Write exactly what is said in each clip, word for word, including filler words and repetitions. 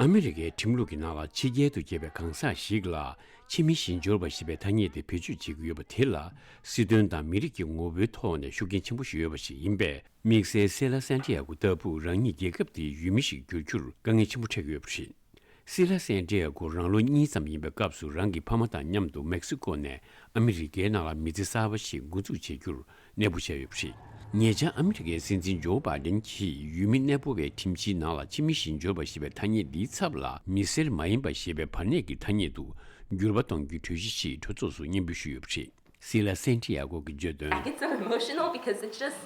ཨ་མི་རི་ཀའི་ཁྲིམས་ལུགས་ཀྱི་ནང་ལ་ཕྱི་རྒྱལ་དུ་སྐྱེས་པའི་གང་ཟག་ཞིག་ལ་ཕྱི་མི་ཞིབ་འཇུག་པ་ཞེས་པའི་ཐ་སྙད་དེ་བེད་སྤྱོད་བྱེད་ཀྱི་ཡོད་པ་དེ་ལ་སྲིད་དོན་དང་མི་རིགས་ཀྱི་ངོ་བོའི་ཐོག་ནས་ཤུགས་རྐྱེན་ཆེན་པོ་ཞིག་ཡོད་པ་ཞིག་ཡིན་པས། དམིགས་བསལ་སེ་ལ་སན་ཏི་ཡ་གོ་ལྟ་བུ་རང་ཉིད་རྒྱལ་ཁབ་དེའི་ཡུལ་མི་ཞིག་འགྱུར་རྒྱུར་དཀའ་ངལ་ཆེན་པོ་འཕྲད་ཀྱི་ཡོད་པ་རེད། སེ་ལ་སན་ཏི་ཡ་གོ་རང་ལོ་གཉིས་ཙམ་ཡིན་པའི་སྐབས་སུ་རང་གི་ཕ་མ་དང་མཉམ་དུ་མེག་སི་ཀོ་ནས་ཨ་མི་རི་ཀའི་ནང་ལ་མི་ཚེ་གསར་པ་ཞིག་འགོ་འཛུགས་བྱེད་རྒྱུར་གནས་སྤོ་བྱས་ཡོད་པ་རེད། ཉེ་ཆར་ཨ་མི་རི་ཀའི་སྲིད་འཛིན་ཇོ་བྷའི་ཌེན་གྱིས་ཡུལ་མི་གནས་སྤོ་བའི་ཁྲིམས་ཆེན་ནང་ལ་ཕྱི་མི་ཞིབ་འཇུག་པ་ཞེས་པའི་ཐ་སྙད་འདིའི་ཚབ་ལ་མི་སེར་མ་ཡིན་པ་ཞེས་པའི་བར་གནས་ཀྱི་ཐ་སྙད་དུ་འགྱུར་བ་གཏོང་རྒྱུའི་གྲོས་གཞི་ཞིག་གྲོས་ཚོགས་སུ་སྙན་འབུལ་ཞུས་ཡོད་པ་རེད། སི་ལ་སན་ཏི་ཡ་གོ་གིས་བརྗོད་དོན། I get so emotional because it's just,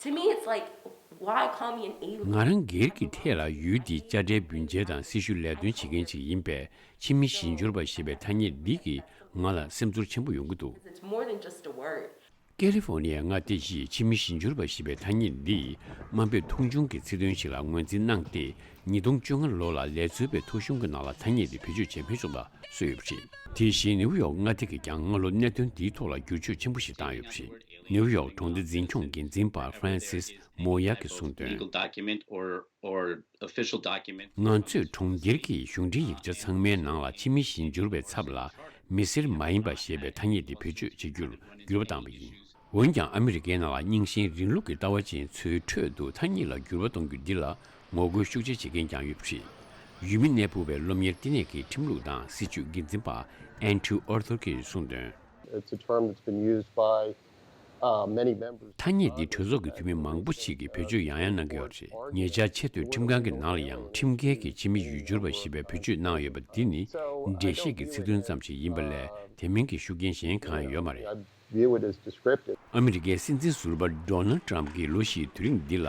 to me, it's like, why call me an alien? ང་རང་སྒེར་གྱི་ཐད་ལ་ཡུལ་འདིའི་དཔྱ་ཁྲལ་འབུལ་མཁན་དང་སྲི་ཞུ་ལས་དོན་བྱེད་མཁན་ཞིག་ཡིན་པས། ཕྱི་མི་ཞིབ་འཇུག་པ་ཞེས་པའི་ཐ་སྙད་འདི་གིས་ང་ལ་སེམས་ཚོར་ཆེན་པོ་ཡོང་གི་འདུག It's more than just a word. ཀེ་ལི་ཧྥོ་ནི་ཡའི་མངའ་སྡེ་བཞིས་ཕྱི་མི་ཞིབ་འཇུག་པ་ཞེས་པའི་ཐ་སྙད་འདི་དམའ་འབེབས་མཐོང་ཆུང་གི་ཚིག་དོན་ཞིག་ལ་ངོས་འཛིན་གནང་སྟེ། ཉིས་སྟོང་བཅོ་ལྔ་ལོ་ལ་ལས་བཟོ་པའི་ཐོ་གཞུང་གི་ནང་ལ་ཐ་སྙད་དེ་བེད་སྤྱོད་བྱས་མེད་བྱུང་བ་གསུངས་ཡོད་པ་རེད། དེ་བཞིན་ནིའུ་ཡོག་མངའ་སྡེ་གིས་ཀྱང་སྔ་ལོ་གནད་དོན་འདིའི་ཐོག་ལ་བསྒྱུར་བཅོས་ཆེན་པོ་ཞིག་བཏང་ཡོད་པ་རེད། ནིའུ་ཡོག་གྲོང་སྡེ་འཛིན་སྐྱོང་འགན་འཛིན་པ་Francis Moya གིས་གསུངས་དོན། Legal document or, or official document. ང་ཚོས་གྲོང་ཁྱེར་གྱི་གཞུང་འབྲེལ་ཡིག་ཆ་ཚང་མའི་ནང་ལ་ཕྱི་མི་ཞིབ་འཇུག་པའི་ཚབ་ལ་མི་སེར་མ་ཡིན་པ་ཞེས་པའི་ཐ་སྙད་དེ་བེད་སྤྱོད་བྱེད་རྒྱུར་འགྱུར་བ་བཏང་བ་ཡིན། འོན་ཀྱང་ཨ་མི་རི་ཀའི་ནང་ལ་རྙིང་ཞེན་རིང་ལུགས་ཀྱི་ལྟ་བ་ཅན་ཚོའི་ཁྲོད་དུ་ཐ་སྙད་ལ་འགྱུར་བ་གཏོང་རྒྱུ་འདི་ལ་ངོ་རྒོལ་ཤུགས་ཆེ་བྱེད་མཁན་ཀྱང་ཡོད་པ་རེད། ཡུལ་མི་གནས་སྤོ་བའི་སློབ་གཉེར་ལྟེ་གནས་ཀྱི་ཁྲིམས་ལུགས་དང་སྲིད་བྱུས་འགན་འཛིན་པ་Andrew Arthur གིས་གསུངས་དོན། It's a term that's been used by, uh, many members. ཐ་སྙད་འདི་གྲོས་ཚོགས་ཀྱི་འཐུས་མི་མང་པོ་ཞིག་གིས་བེད་སྤྱོད་ཡང་ཡང་གནང་གི་ཡོད་པ་རེད། ཉེ་ཆར་ཆེས་མཐོའི་ཁྲིམས་ཁང་གི་ནང་ལ་ཡང་ཁྲིམས་འགལ་གྱི་ཕྱི་མི་ཡུལ་སྦྱོར་བ་ཞེས་པའི་བེད་སྤྱོད་གནང་ཡོད་པ་འདི་ནི་འགྲེལ་བཤད་ཀྱི་ཚིག་དོན་ཙམ་ཞིག་ཡིན་པ་ལས་དེ་མིན་གྱི་ཤུགས་རྐྱེན་གཞན་གང་ཡང་ཡོད་མ་རེད། View it as descriptive. ཨ་མི་རི་ཀའི་སྲིད་འཛིན་ཟུར་པ་ཌོ་ནལ་ཏྲམ་གྱིས་ལོ་བཞིའི་དུས་རིང་འདི་ལ་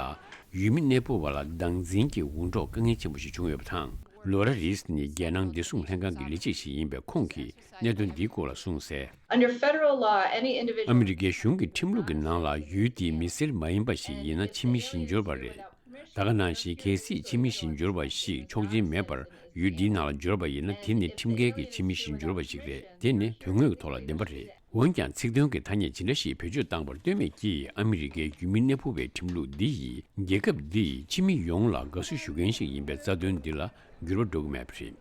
ཡུལ་མི་གནས་སྤོ་བ་ལ་སྡང་འཛིན་གྱི་འུར་སྒྲོག་དཀའ་ངལ་ཆེན་པོ་ཞིག་བྱུང་ཡོད་པ་དང་། ལོ་ར་རིས་ནི་རྒྱལ་ནང་བདེ་སྲུང་ལྷན་ཁང་གི་ལས་བྱེད་ཞིག་ཡིན་པས། ཁོང་གིས་གནད་དོན་འདིའི་སྐོར་ལ་གསུངས་གསལ། Under federal law, any individual ཨ་མི་རི་ཀའི་གཞུང་གི་ཁྲིམས་ལུགས་ཀྱི་ནང་ལ་ཡུལ་དེའི་མི་སེར་མ་ཡིན་པ་ཞིག་ཡིན་ན་ཕྱི་མི་ཞིབ་འཇུག་པ་རེད། ད་ག་ནང་བཞིན་གལ་སྲིད་ཕྱི་མི་ཞིབ་འཇུག་པ་ཞིག་ཆོག་མཆན་མེད་པར་ཡུལ་འདིའི་ནང་ལ་འབྱོར་བ་ཡིན་ན་དེ་ནི་ཁྲིམས་འགལ་གྱི་ཕྱི་མི་ཞིབ་འཇུག་པ་ཞིག་རེད། དེ་ནི་དོན་དངོས་ཀྱི་ཐོག་ལ་བདེན་པ་རེད། འོན་ཀྱང་ཚིག་དོན་གྱི་ཐ་སྙད་ཇི་འདྲ་ཞིག་བེད་སྤྱོད་བཏང་བར་ལྟོས་མེད་ཀྱིས་ཨ་མི་རི་ཀའི་ཡུལ་མི་གནས་སྤོ་བའི་ཁྲིམས་ལུགས་འདི་ཡིས་རྒྱལ་ཁབ་འདི་ཡི་ཕྱི་མི་ཡོངས་ལ་དགའ་བསུ་ཞུ་མཁན་ཞིག་ཡིན་པའི་རྩ་དོན་འདི་ལ་འགྱུར་བ་འགྲོ་གི་མེད་པ་རེད།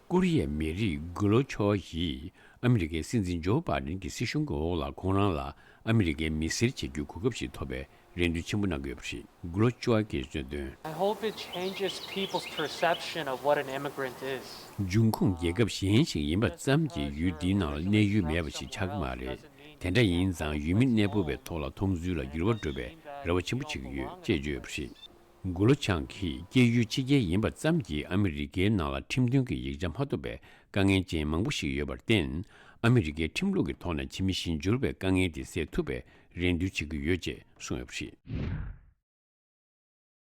ཀོ་རི་ཡའི་མི་རིགས་གུ་ལོ་ཆོ་ཡིས་ཨ་མི་རི་ཀའི་སྲིད་འཛིན་ཇོ་བྷའི་ཌེན་གྱི་སྲིད་གཞུང་གི་འོག་ལ་ཁོང་རང་ལ་ཨ་མི་རི་ཀའི་མི་སེར་བྱེད་རྒྱུའི་གོ་སྐབས་ཤིག་ཐོབ་པའི་རེ་འདུན་ཆེན་པོ་གནང་གི་ཡོད་པ་རེད། གུ་ལོ་ཅོ་ཨ་གིས་བརྗོད་དོན། I hope it changes people's perception of what an immigrant is. འབྱུང་ཁུངས་རྒྱལ་ཁབ་གཞན་ཞིག་ཡིན་པ་ཙམ་གྱིས་ཡུལ་འདིའི་ནང་ལ་གནས་ཡུལ་མེད་པ་ཞིག་ཆགས་ཀྱི་མ་རེད། དེ་འདྲ་ཡིན་ཙང་ཡུལ་མི་གནས་སྤོ་བའི་ཐོག་ལ་མཐོང་ཚུལ་ལ་འགྱུར་བ་འགྲོ་བའི་རེ་བ་ཆེན་པོ་བྱེད་ཀྱི་ཡོད་ཅེས་བརྗོད་ཡོད་པ་རེད། གུ་ལོ་ཆང་གིས་སྐྱེས་ཡུལ་ཕྱི་རྒྱལ་ཡིན་པ་ཙམ་གྱིས་ཨ་མི་རི་ཀའི་ནང་ལ་ཁྲིམས་མཐུན་གྱི་ཡིག་ཆ་མ་ཐོབ་པའི་དཀའ་ངལ་ཅན་མང་པོ་ཞིག་ཡོད་པར་བརྟེན། ཨ་མི་རི་ཀའི་ཁྲིམས་ལུགས་ཀྱི་ཐོག་ནས་ཕྱི་མི་ཞིབ་འཇུག་པའི་དཀའ་ངལ་དེ་སེལ་ཐུབ་པའི་རེ་འདུན་བྱེད་ཀྱི་ཡོད་ཅེས་གསུངས་ཡོད་པ་རེད།